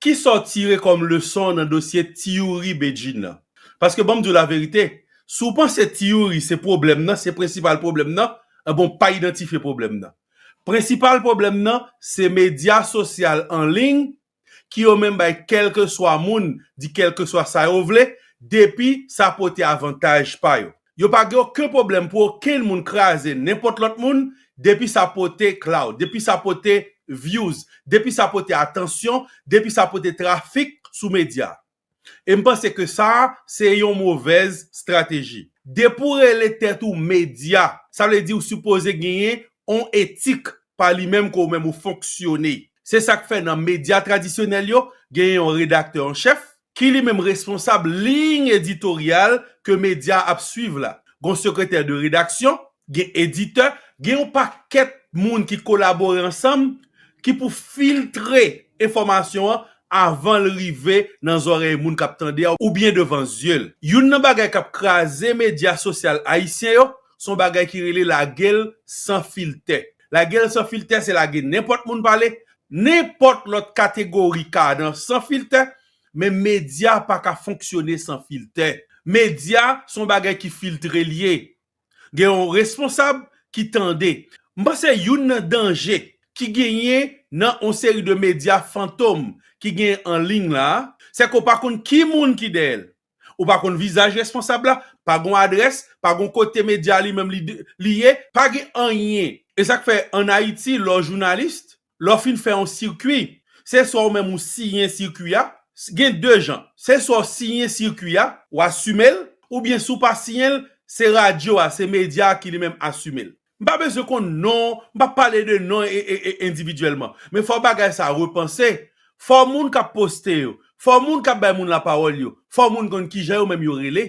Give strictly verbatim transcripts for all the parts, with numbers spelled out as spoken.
Kisa w tire kòm leson nan dosye Ti Youri Bedjine nan? Paske ban m di w laverite, si w panse Ti Youri se pwoblèm nan, se prensipal pwoblèm nan, enben w pa idantifye pwoblèm nan. Prensipal pwoblèm nan, se medya sosyal an liy ki yo menm bay kèlkeswa moun di kèlkeswa sa yo vle, depi sa pote avantaj pa yo. Yo pa gen okenn pwoblèm pou okenn moun kraze nenpòt lòt moun, depi sa pote clout, depi sa pote views, depi sa pote atansyon, depi sa pote trafik sou medya. E m panse ke sa, se yon movèz estrateji. Depi w rele tèt ou medya, sa vle di w sipoze genyen yon etik pa li menm ke w menm ou fonksyone. Se sa k fè nan medya tradisyonèl yo, genyen yon redaktè an chèf, ki li menm responsab liy editoryal ke medya ap swiv la. Gen yon sekretè de redaksyon, gen editè, gen yon pakèt moun ki kolabore ansanm, ki pou filtre enfòmasyon an avan l rive nan zòrèy moun k ap tande a oubyen devan zye l. Youn nan bagay k ap kraze medya sosyal ayisyen yo, se yon bagay ki rele lage l san filtè. Lage l san filtè, se lage nenpòt moun pale, nenpòt lòt kategori ka nan san filtè, men medya pa ka fonksyone san filtè. Medya se yon bagay ki filtre l ye. Gen yon responsab ki tande. M panse youn nan danje ki genyen nan yon seri de medya fantom ki genyen an liy la, se ke w pa konn ki moun ki dèyè l. Ou pa konn vizaj responsab la, pa gen adrès, pa gen kote medya li menm li, li ye, pa gen anyen. E sa k fè an Ayiti, lè w jounalis, lè w fin fè yon sikwi, se swa ou menm ou siyen sikwi a, gen de jan. Se swa w siyen sikwi a, w asime l, oubyen si w pa siyen l, se radyo a, se medya a ki li menm asime l. M pa bezwen konn non, m pa pale de non e, e, e, endividyèlman. Men fò bagay sa repanse. Fò moun k ap poste yo, fò moun k ap bay moun lapawòl yo, fò moun konn kijan yo menm yo rele.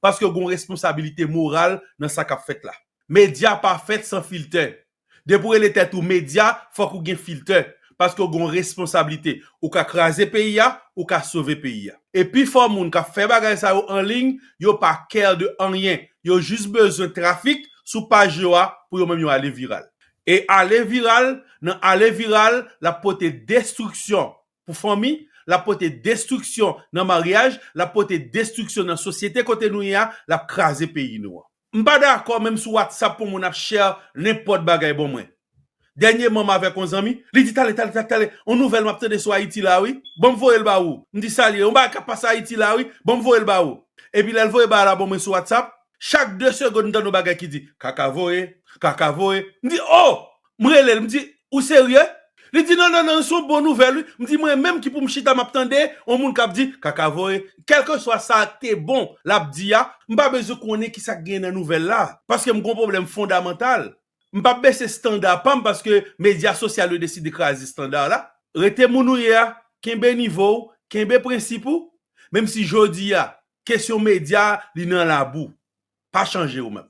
Paske gen yon responsabilite moral nan sa k ap fèt la. Medya pa fèt san filtè. Depi w rele tèt ou medya, fòk ou gen filtè. Paske w gen yon responsablite. Ou ka kraze peyi a, ou ka sove peyi a. E pifò moun k ap fè bagay sa yo an liy, yo pa care de anyen. Yo jis bezwen trafik sou paj yo a pou yo menm yo ale viral. E ale viral, nan ale viral, l ap pote destriksyon pou fanmi, l ap pote destriksyon nan maryaj, l ap pote destriksyon nan sosyete kote nou ye a, l ap kraze peyi nou an. M pa dakò menm sou WhatsApp pou moun ap share nenpòt bagay ban mwen. Dènyèman m avèk yon zanmi, li di, "Tale, tale, tale, tale, yon nouvèl m ap tande sou Ayiti la, wi. Ban m voye l ba ou." M di, "Sa l ye?" "Yon bagay k ap pase Ayiti la, wi. Ban m voye l ba ou." Epi lè l voye bagay la ban mwen sou WhatsApp, chak de segonn m tande yon bagay ki di, "Kaka voye, kaka voye." M di, "Oh!" M rele l, m di, "Ou serye?" Li di, "Non, non, non, se yon bon nouvèl, wi." M di, "Mwen menm ki pou m chita m ap tande yon moun k ap di, 'Kaka voye.'" Kèlkeswa sa te bon l ap di a, m pa bezwen konnen ki sa k gen nan nouvèl la, paske m gen yon pwoblèm fondamantal. M p ap bese estanda pa m paske medya sosyal yo deside kraze estanda la. Rete moun ou ye a, kenbe nivo w, kenbe prensip ou, menm si jodi a, kesyon medya, li nan labou. Pa chanje ou menm.